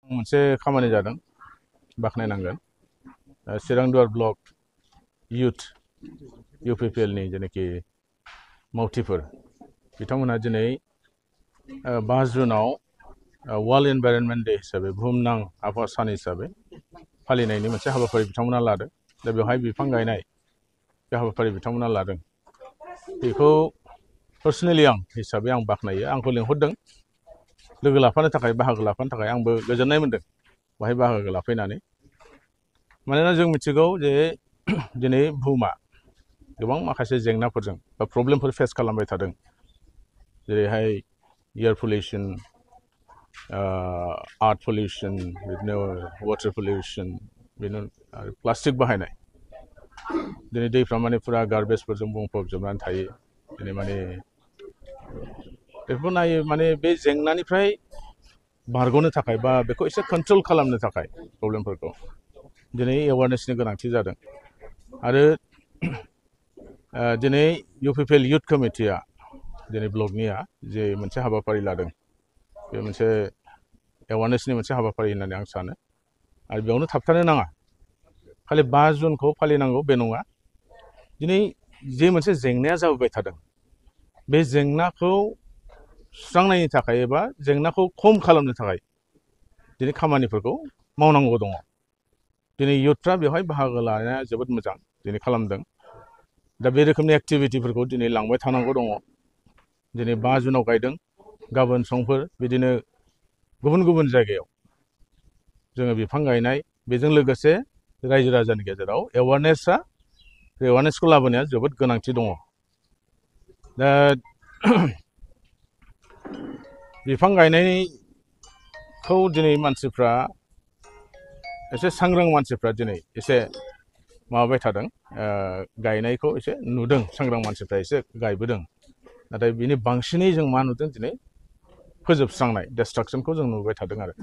मोनसे खामानि जादों बाख्नायनांगोन चिरां दुवार ब्लक युथ UPPL नि जेनाखि मावथिफोर बिथांमोनहा दिनै 5 जुनाव वर्ल्ड एनवायरनमेन्ट डे हिसाबै बुहुमनां आबहावा सान हिसाबै फालिनायनि मोनसे हाबाफारि बिथांमोना लादों दा बेवहाय बिफां गायनाय बे हाबाफारि बिथांमोना लादों बेखौ पार्सनेलि हिसाबै आं बाख्नायो आंखौ लिंहरदों लोगो लाफानो थाखाय बाहागो लाफानो थाखाय आंबो गोजोननाय मोनदों बाहाय बाहागो लाफैनानै मानोना जों मिथिगौ जे दिनै बुहुमा गोबां माखासे जेंनाफोरजों बा प्रब्लेमफोर फेस खालामबाय थादों जेरैहाय एयार पलिउसन आर्थ पलिउसन बिदिनो वाटार पलिउसन बिदिनो आरो प्लास्टिक बाहायनाय दिनै दैफ्रा माने फुरा गार्बेजफोरजों बुंफबजोबनानै थायो दिनै माने बेखौ नायो माने बे जेंनानिफ्राय बारग'नो थाखाय बा बेखौ एसे कन्ट्रल खालामनो थाखाय प्रब्लेमफोरखौ दिनै एवारनेसनि गोनांथि जादों आरो दिनै UPPL युथ कमिटिया दिनै ब्लकनिया जे मोनसे हाबाफारि लादों बे मोनसे एवारनेसनि मोनसे हाबाफारि होननानै आं सानो आरो बेयावनो थाबथानो नाङा खालि 5 जुनखौ फालिनांगौ बे नङा दिनै जे मोनसे जेंनाया जाबोबाय थादों बे जेंनाखौ सुस्रांनायनि थाखाय एबा जेंनाखौ खम खालामनो थाखाय दिनै खामानिफोरखौ मावनांगौ दङ दिनै युथफ्रा बेवहाय बाहागो लानाया जोबोद मोजां दिनै खालामदों दा बे रोखोमनि एक्टिभिटिफोरखौ दिनै लांबाय थानांगौ दङ दिनै 5 जुनाव गायदों गाबोन समफोर बिदिनो गुबुन गुबुन जायगायाव जोङो बिफां गायनाय बेजों लोगोसे रायजो राजानि गेजेराव एवारनेसखौ लाबोनाया जोबोद गोनांथि दङ दा बिफां गायनायखौ दिनै मानसिफ्रा एसे सांग्रां मानसिफ्रा दिनै एसे माबाबाय थादों गायनायखौ एसे नुदों सांग्रां मानसिफ्रा एसे गायबोदों नाथाय बिनि बांसिनै जों मा नुदों दिनै फोजोबस्रांनाय डिस्ट्राक्शनखौ जों नुबाय थादों आरो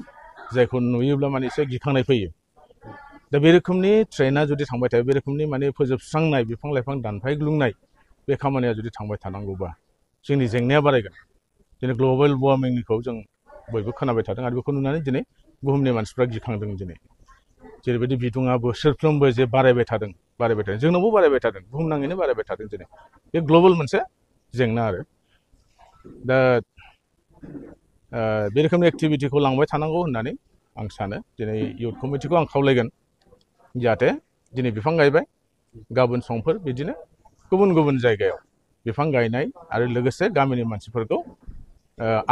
जायखौ नुयोब्ला माने एसे गिखांनाय फैयो दा बे रोखोमनि ट्रेन्डआ जुदि थांबाय थायो बे रोखोमनि माने फोजोबस्रांनाय बिफां लाइफां दानफायग्लुंनाय बे खामानिया जुदि थांबाय थानांगौबा जोंनि जेंनाया बारायगोन दिनै ग्लबेल वार्मिंखौ जों बयबो खोनाबाय थादों आरो बेखौ नुनानै दिनै बुहुमनि मानसिफ्रा गिखांदों दिनै जेरैबायदि बिदुङा बोसोरफ्रोमबो जे बारायबाय थादों जोंनावबो बारायबाय थादों बुहुमनाङैनो बारायबाय थादों दिनै बे ग्लबेल मोनसे जेंना आरो दा बे रोखोमनि एक्टिभिटिखौ लांबाय थानांगौ होननानै आं सानो दिनै युथ कमिटिखौ आं खावलायगोन जाहाथे दिनै बिफां गायबाय गाबोन समफोर बिदिनो गुबुन गुबुन जायगायाव बिफां गायनाय आरो लोगोसे गामिनि मानसिफोरखौ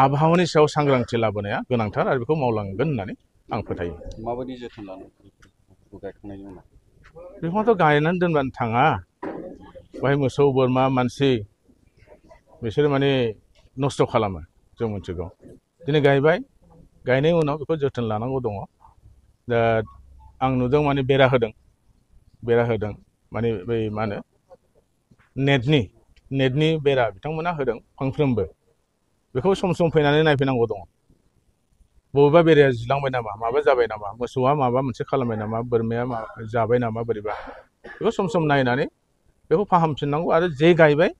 आबहावानि सायाव सांग्रांथि लाबोनाया गोनांथार आरो बेखौ मावलांगोन होननानै आं फोथायो माबायदि जोथोन लानांगौ गायखांनायनि उनाव बिफांखौथ' गायनानै दोनबानो थाङा बाहाय मोसौ बोरमा मानसि बिसोरो माने नस्थ' खालामो जों मिथिगौ दिनै गायबाय गायनायनि उनाव बेखौ जोथोन लानांगौ दङ दा आं नुदों माने बेरा होदों माने बै मा होनो नेटनि बेरा बिथांमोना होदों फांफ्रोमबो बेखौ सम सम फैनानै नायफैनांगौ दङ बबेबा बेराया जिलांबाय नामा माबा जाबाय नामा मोसौआ माबा मोनसे खालामबाय नामा बोरमाया जाबाय नामा बोरैबा बेखौ सम सम नायनानै बेखौ फाहामफिननांगौ आरो जे गायबाय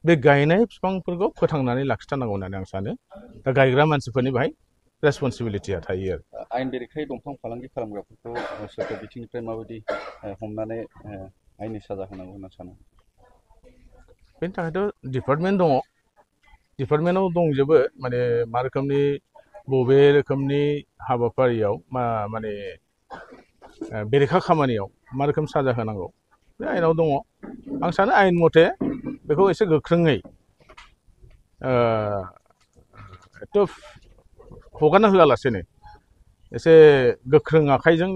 बे गायनाय बिफांफोरखौ फोथांनानै लाखिथारनांगौ होननानै आं सानो दा गायग्रा मानसिफोरनि बाहाय रेसपन्सिबिलिटिया थायो आरो आयेन बेरेखायै दंफां फालांगि खालामग्राफोरखौ सोरखार बिथिंनिफ्राय माबायदि हमनानै आयेननि साजा होनांगौ होनना सानो बेनि थाखायथ' डिपार्टमेन्टआव दंजोबो माने मा रोखोमनि बबे रोखोमनि हाबाफारियाव माने बेरेखा खामानियाव मा रोखोम साजा होनांगौ बे आयेनाव दङ आं सानो आयेन मथे बेखौ एसे गोख्रोङै हगारना होआलासेनो एसे गोख्रों आखाइजों